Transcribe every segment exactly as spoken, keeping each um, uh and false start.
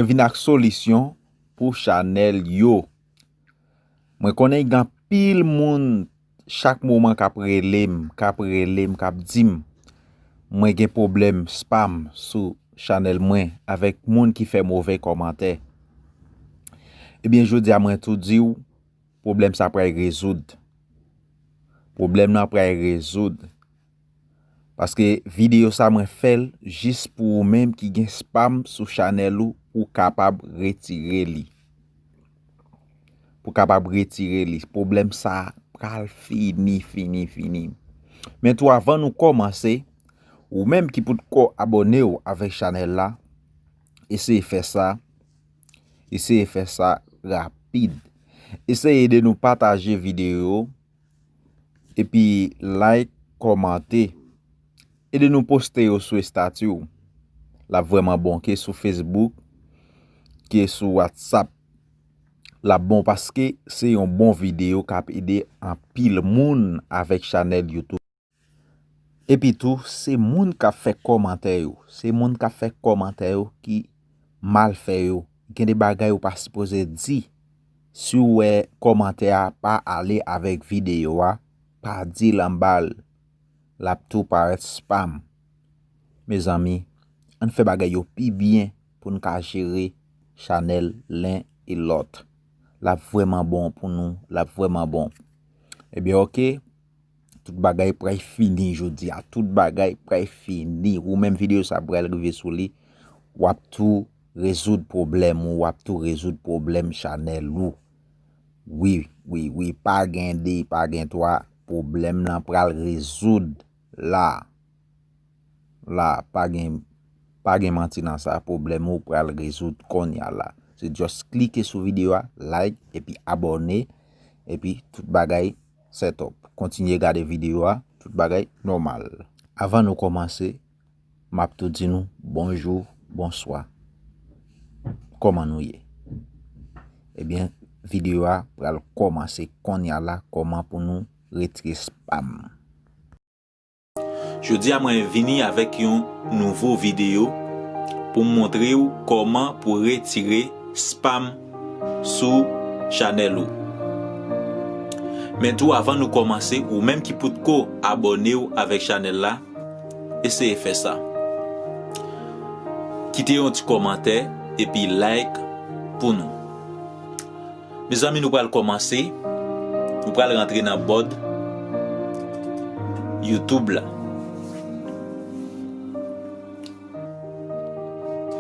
vin ak solisyon pou chanèl yo. Mwen konnen gen anpil moun chak moman k ap rele m, k ap rele m, k ap di m, mwen gen pwoblèm spam sou chanèl mwen avèk moun ki fè move kòmantè. Ebyen, jodi a mwen tou di w, pwoblèm sa pral rezoud. Pwoblèm nan pral rezoud. Paske videyo sa mwen fè l jis pou ou menm ki gen spam sou chanèl ou, pou w kapab retire li. Pou w kapab retire li. Pwoblèm sa pral fini, fini, fini. Men tou, avan nou kòmanse, ou menm ki potko abòne w avèk chanèl la, eseye fè sa. Eseye fè sa rapid. Eseye ede nou pataje videyo yo, epi like, kòmante. Ede nou poste yo sou estati w. L ap vrèman bon, ke sou Facebook, ke sou WhatsApp. L ap bon paske se yon bon videyo k ap ede anpil moun avèk chanèl YouTube. Epi tou, se moun k ap fè kòmantè yo. Se moun k ap fè kòmantè yo ki mal fè yo. Gen de bagay ou pa sipoze di. Si w wè kòmantè a pa ale avèk videyo a, pa di l anba l. L ap tou parèt spam. Mezanmi, ann fè bagay yo pi byen pou n ka jere chanèl len e lòt. L ap vrèman bon pou nou, l ap vrèman bon. Ebyen, oke, tout bagay pral fini jodi a, tout bagay pral fini. Ou menm videyo sa pral rive sou li, w ap tou rezoud pwoblèm ou, w ap tou rezoud pwoblèm chanèl ou. Wi, wi, wi, pa gen de, pa gen twa, pwoblèm nan pral rezoud la. La, pa gen, pa gen manti nan sa, pwoblèm ou pral rezoud kounye a la. Se just klike sou videyo a, like, epi abòne, epi tout bagay set up. Kontinye gade videyo a, tout bagay nòmal. Avan nou kòmanse, m ap tou di nou bonjou, bonswa. Kòman nou ye? Ebyen, videyo a pral kòmanse kounye a la, kòman pou nou retire spam. Jodi a mwen vini avèk yon nouvo videyo pou m montre w kòman pou retire spam sou chanèl ou. Men tou, avan nou kòmanse, ou menm ki potko abòne w avèk chanèl la, eseye fè sa. Kite yon ti kòmantè epi like pou nou. Mezanmi, nou pral kòmanse. Nou pral rantre nan bòd YouTube la.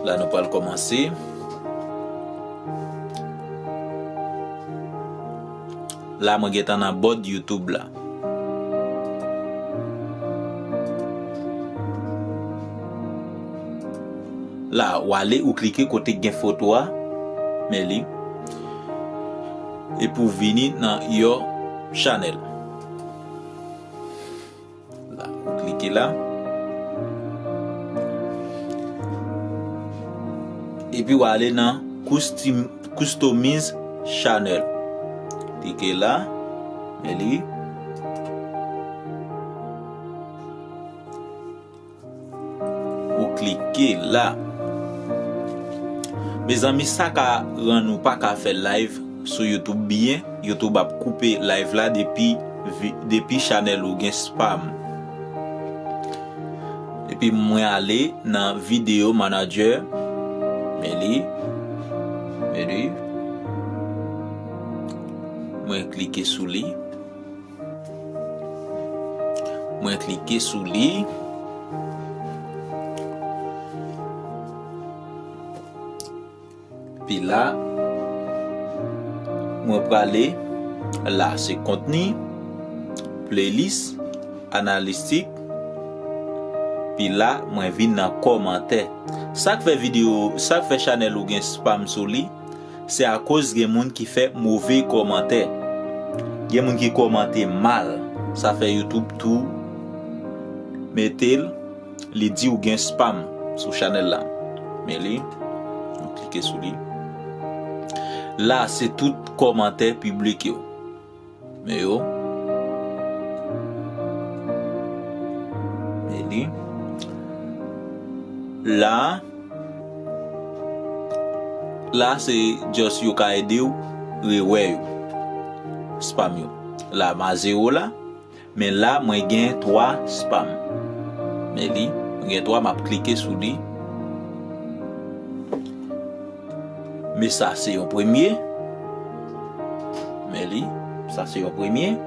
La, nou pral kòmanse. La, mwen gentan nan bòd YouTube la. La, w ale, ou klike kote k gen foto a, men li. Epi w vini nan Your Channel. La, ou klike la. Epi w ale nan Custom-, Customize Channel. Klike la, men li. Ou klike la. Mezanmi, sa ka rann ou pa ka fè live sou YouTube byen. YouTube ap koupe live la depi vi-, depi chanèl ou gen spam. Epi mwen ale nan Video Manager. Men li. Men li. Mwen klike sou li. Mwen klike sou li. Pi la, mwen prale la, se kontni, playlist, analistik. Pi la, mwen vin nan kòmantè. Sa k fè videyo, sa k fè chanèl ou gen spam sou li, se akoz gen moun ki fè move kòmantè. Gen moun ki kòmante mal. Sa fè YouTube tou mete l, li di w gen spam sou chanèl la. Men li, nou klike sou li. La, se tout kòmantè piblik yo. Men yo. Men li. La, La se just yo ka ede w rewè yo. Spam yo. La m a zewo la. Men la mwen gen twa spam. Men li, mwen gen twa, m ap klike sou li. Men sa se yon premye. Men li, sa se yon premye.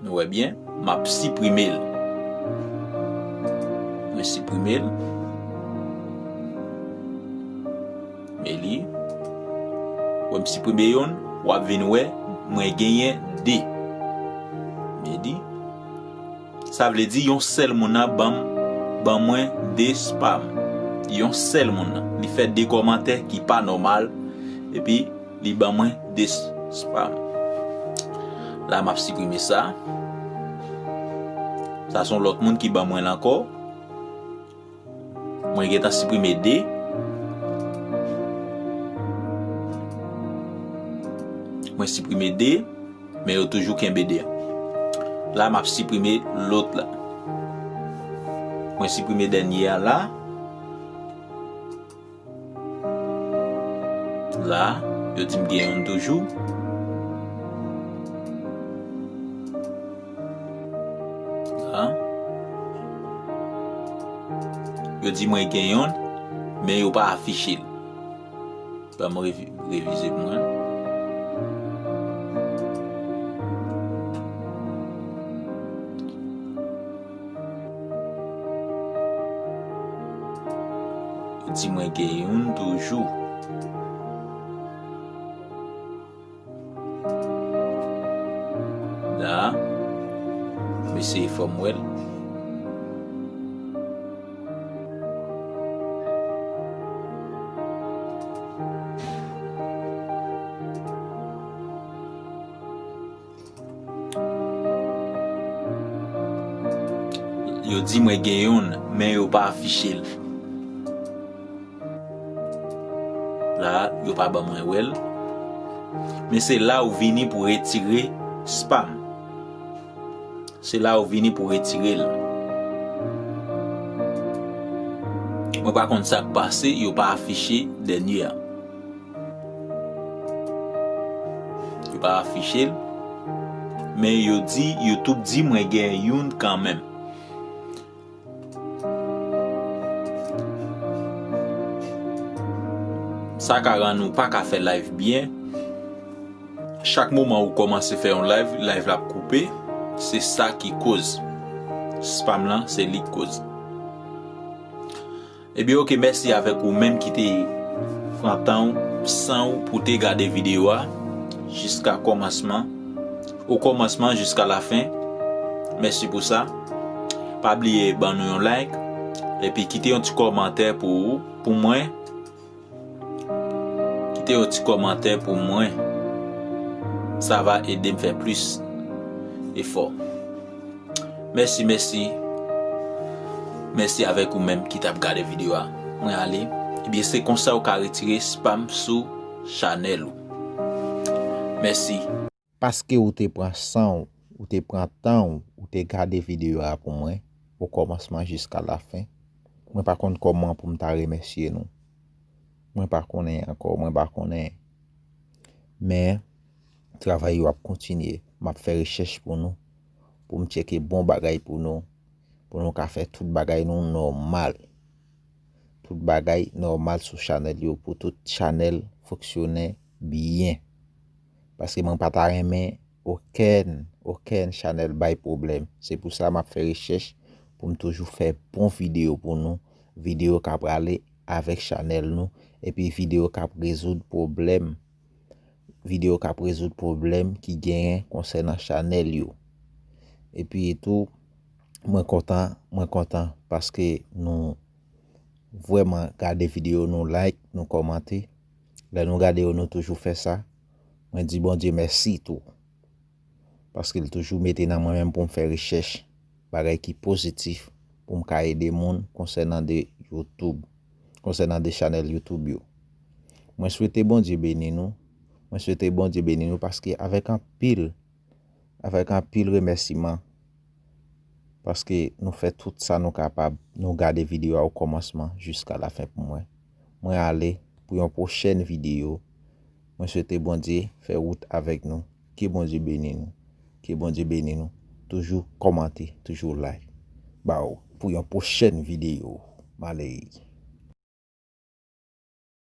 Nou wè byen, m ap siprime l. Mwen siprime l. Men li, wè m siprime yonn, w ap vin wè mwen genyen de. Men li, sa vle di yon sèl moun nan ban m, ban mwen de spam. Yon sèl moun nan. Li fè de kòmantè ki pa nòmal, epi li ban mwen de s-, spam. La, m ap siprime sa. Sa se yon lòt moun ki ban mwen l ankò. Mwen gentan siprime de. Mwen siprime de, men yo toujou kenbe de. La, m ap siprime lòt la. Mwen siprime dènye a la. La, yo di m gen youn toujou. La. Yo di mwen gen youn, men yo pa afiche l. Ban m revi-, revize pou mwen. Yo di mwen gen youn toujou. La, m eseye fè m wè l. Yo di mwen gen youn, men yo pa afiche l. La, yo pa ban mwen wè l. Men se la ou vini pou retire spam. Se la ou vini pou retire l. Mwen pa konn sa k pase, yo pa afiche dènye a. Yo pa afiche l. Men yo di, YouTube di mwen gen youn kanmenm. Sa ka rann ou pa ka fè live byen. Chak moman ou kòmanse fè yon live, live la ap koupe. Se sa ki koz. Spam lan, se li k koz. Ebyen, oke, mèsi avèk ou menm ki te pran tan w, san w pou te gade videyo a jiska kòmansman, o kòmansman jiska lafen. Mèsi pou sa. Pa bliye ban nou yon like, epi kite yon ti kòmantè pou, pou mwen. Kite yon ti kòmantè pou mwen. Sa va ede m fè plis efò. Mèsi, mèsi. Mèsi avèk ou menm ki t ap gade videyo a. Mwen ale. Ebyen, se konsa ou ka retire spam sou chanèl ou. Mèsi. Paske ou te pran san w, ou te pran tan w, ou te gade videyo a pou mwen, o kòmansman jiska lafen. Mwen pa konn kòman pou m ta remèsye nou. Mwen pa konnen ankò, mwen pa konnen. Men, travay yo ap kontinye. M ap fè rechèch pou nou, pou m tcheke bon bagay pou nou, pou nou ka fè tout bagay nou nòmal. Tout bagay nòmal sou chanèl yo, pou tout chanèl fonksyone byen. Paske mwen pa ta renmen okenn, okenn chanèl bay pwoblèm. Se pou sa m ap fè rechèch pou m toujou fè bon videyo pou nou, videyo k ap prale avèk chanèl nou, epi videyo k ap rezoud pwoblèm, videyo k ap rezoud pwoblèm ki genyen konsènan chanèl yo. Epi tou, mwen kontan, mwen kontan paske nou vrèman gade videyo, nou like, nou kòmante. Lè nou gade yo, nou toujou fè sa. Mwen di Bondye mèsi tou. Paske l toujou mete nan mwen menm pou m fè rechèch, bagay ki pozitif, pou m ka ede moun konsènan de YouTube, konsènan de chanèl YouTube yo. Mwen swete Bondye beni nou. Mwen swete Bondye beni nou paske avèk anpil, avèk anpil remèsiman, paske nou fè tout sa nou kapab, nou gade videyo a o kòmansman jiska lafen pou mwen. Mwen ale pou yon pwochèn videyo. Mwen swete Bondye fè wout avèk nou. Ke Bondye beni nou. Ke Bondye beni nou. Toujou kòmante, toujou like. Baw, pou yon pwochèn videyo. M ale.